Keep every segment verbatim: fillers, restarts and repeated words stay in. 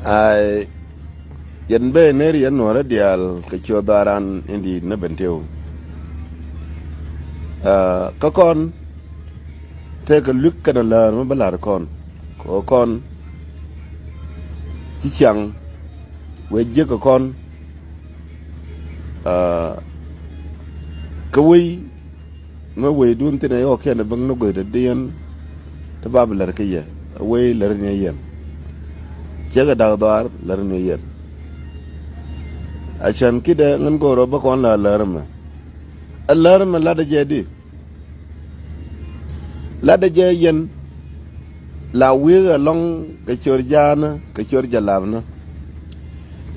Ai, yɛn ben ner yɛn nuɔrä diaal kɛ ciö dharan in di̱i̱t ni Bentiu. Kä kɔn tëëkɛ luik kɛnɛ läär mi bä la̱r kɔn kɛ kɔn ci ciaŋ wee jiäk kɛ kɔn. Kä wei mi wecdun thin ɛ yɔɔkiɛn ɛ bäŋ ni guäth dɔ̱diɛn ti bap lär kä yɛ. Wei lär ni yɛn ciek ɛ da̱k dhɔaar lär ni yɛn. A cän ki̱dɛ ŋän go̱o̱r ɔ bä kɔn la lär mɛ. Ɛ lär mɛ latdɛ jɛ di. Latdɛ jɛ yɛn la wi̱i̱ ɛlɔ̱ŋ kɛ cör ja̱a̱nä kɛ cör jalapnä.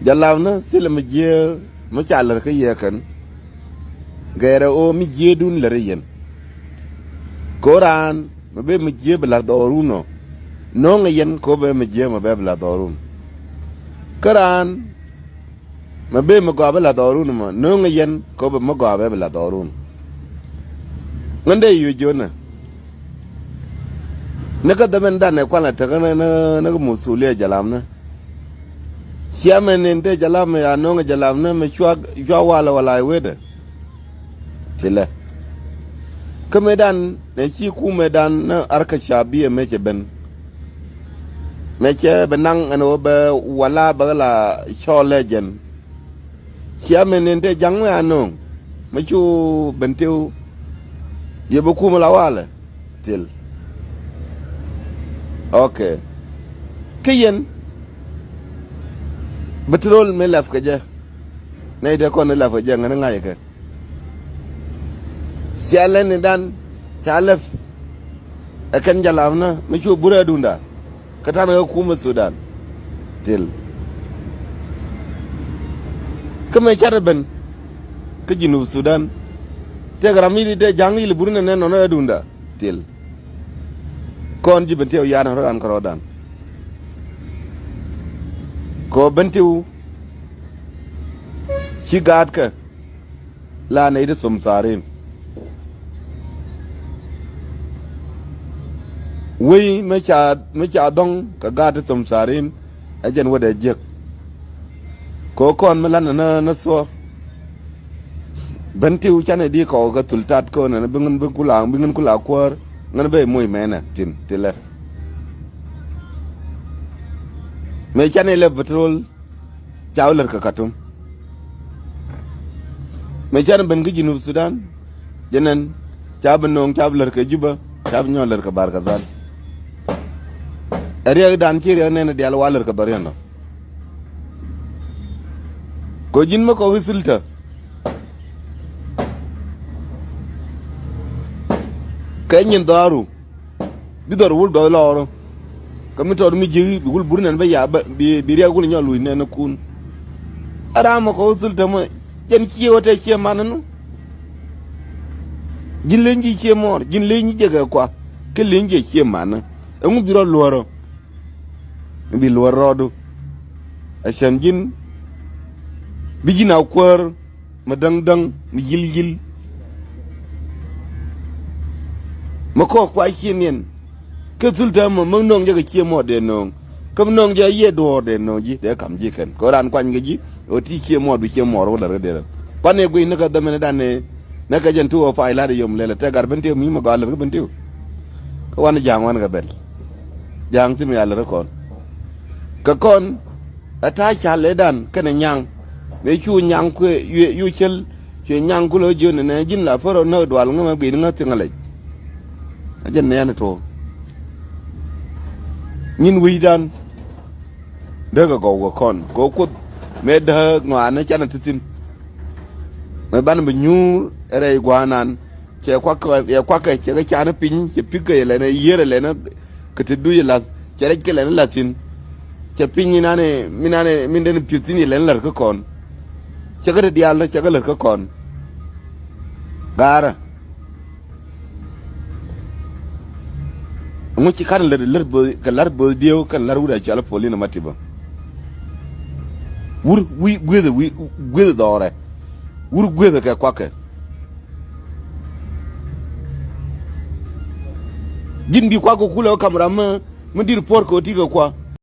Jalapnä thilɛ mi jiee mi ca lär kä yɛ kɛn. Gɛɛrɛ ɣöö mi jiëëdun lär i̱ yɛn. Kɛ ɣöö raan mi ben mi jiëë bi la̱r dhɔɔrun ɔ. No̱o̱ŋɛ yɛn kɛ ɣöö ben mi jiëë mi bɛ bi la̱r dhɔɔrun. Kä raan mi ben mi gɔaa bi la̱r dhɔɔrun mɔ no̱o̱ŋɛ yɛn kɛ ɣöö ben mi gɔaa bɛ bi la̱r dhɔɔrun. Ŋän dee yuec jiönä. Ni kä dhɛmɛn danɛ kualɛ tekɛ ni, ni, ni kä muthulia jalamnä. Cia mɛ nin te jalam mɛ ya no̱o̱ŋɛ jalam ni mɛ cua, cua walɛ wala i̱ wetdɛ. Thilɛ. Kä mëëdan nɛ ci kumɛdan ni arkɛ ca biɛ mɛ cɛ ben. Mɛ cɛ bɛ naŋ ɛn ɣöö bɛ wala bɛ la cɔɔlɛ jɛn. Cia mɛ nin te jaŋ mɛ a no̱o̱ŋ mɛ cu Bentiu. Yɛ bɛ kumɛ la walɛ. Thil. Ok. Kä yɛn bɛ ti rol mi lɛp kɛ jɛ. Nɛy dee kɔn ni lɛp kɛ jɛ ŋäni ŋa̱c kɛ. Cia lɛn ni dan ca lɛp. Ɛ kɛn jalamnä mi cu burɛ dunda. Kä ta̱nɛ kä kumä Thudan. Thil. Kä mëë ca̱rä ben kä Jinub Thudan. Tëëkɛ ram mi di dee ja̱ŋ yil burä nɛn nɛn nɔnɔ ɛ dunda. Thil. Kɔn ji̱ Bentiu yan rɔ̱dan kärɔ̱dan. Kɛ ɣöö Bentiu ci gaatkɛ. La nɛy ti thom tharin. Wei mi ca, mi ca dhɔŋ kɛ gaat ti thom tharin. Ɛ jɛn wädɛ jiäk. Kɛ ɣöö kɔn mi lan ni, ni thuɔ̱k. Bentiu canɛ di kɔk kɛ thul tat kɔn ɛn bi ŋän bi kula, bi ŋän kula kuäär. Ŋän ben moc mɛnɛ tin thilɛ. Mëë canɛ lɛ petrol. Ca wä lät kɛ Khartoum. Mëë canɛ ben kä Jinub Thudan. Jɛ nɛn ca bi no̱o̱ŋ ca bi lät kɛ Juba ca bi nyɔk lät kɛ Bahr el Ghazal. Ɛ riɛkdan ci riɛk nɛn diaal wa lät kɛ dhɔriɛn dɔ. Kɛ ji̱n mi kɔk i̱ thiltä. Kɛ nyin dhɔaru. Bi dhɔr wul dhɔr lɔɔr. Kä mi tɔɔr mi ji̱ bi wul buri nɛn bä ya bä bi, bi riɛk wul nyɔk luc nɛn kun. A ram mɔ kɔk thil tämɛ. Jɛn cie wä tɛ cie man nu. Ji̱n leny ji̱ cie mɔɔr, ji̱n leny ji̱ jɛ kɛ kua. Kä leny jɛ cie man. Ɛŋu bi rɔ luɔrɔ. Bi luɔr rɔɔdu. A cɛn ji̱n. Bi ji̱n a kuäär. Mi däŋ däŋ, mi yil yil. Mi kɔk kua cie niɛn. Kä thul täämɛ mi nöŋ jɛ kɛ cie muɔt dee nöŋ. Kä mi nöŋ jɛ yiëë duɔ̱ɔ̱r dee nöŋ ji̱ dee kam ji̱ kɛn. Kɛ ɣöö raan kuany kɛ ji̱ ɣöö ti cie muɔt bi cie muɔt wä lär kä dee rɛ. Kuan ëë guic ni kä dhämɛn dan ëë. Ni kä jɛn ti ɣöö pay la̱t ɛ yom lɛl ɛ tɛk gat ben tiw mi mi gɔaa lär kä ben tiw. Kä wan ja̱a̱ŋ wan kɛ bɛl. Ja̱a̱ŋ thi̱n mi a lär kä kɔn. Kɛ kɔn. Ɛ ta̱a̱ ca̱l ëëdan kɛnɛ nyaŋ. Mëë cu nyaŋ kuëë, yu, yu cäl, cuɛ nyaŋ kulɛ jiön nɛ ji̱n la pär ɔ näk dual ŋämɛ gui̱n ŋäth thiŋ alɛc. A jɛn nɛɛni tuɔɔk. Nyin wi̱i̱dan. Dee kɛ gɔw kɛ kɔn kɛ kuoth mëë dääk ŋɔaani canɛ ti thi̱n. Mëë banɛ bi nyuur ɛ rɛy gua̱a̱nan. Cɛ kuak kɛ, cɛ kuak kɛ, cɛ kɛ ca̱a̱n piny, cɛ pi̱k kɛ yɛ lɛnɛ yiër ɛ lɛnɛ kɛ te duc ɛ lath, cɛ rɛc kɛ lɛnɛ lath thi̱n. Cɛ piny inanɛ, minanɛ, min den pi̱th thi̱n yɛ lɛnɛ lär kä kɔn. Cɛ kɛ te diaal, cɛ kɛ lär kä kɔn. Gaarä. Ŋu ci kan lät, lät bo̱o̱th, kɛ la̱r bo̱o̱th dieu, kɛ la̱r wut a cɔal polin ma tibä. Wur, wi̱i̱, gui̱thɛ, wi̱i̱, gui̱thɛ dhɔrɛ. Wur gui̱thɛ kɛ kuakɛ. Ji̱n bi kuak kɛ kulɛ wä kam ram mi, mi di̱t puɔ̱r kɛ wä ti kɛ kua.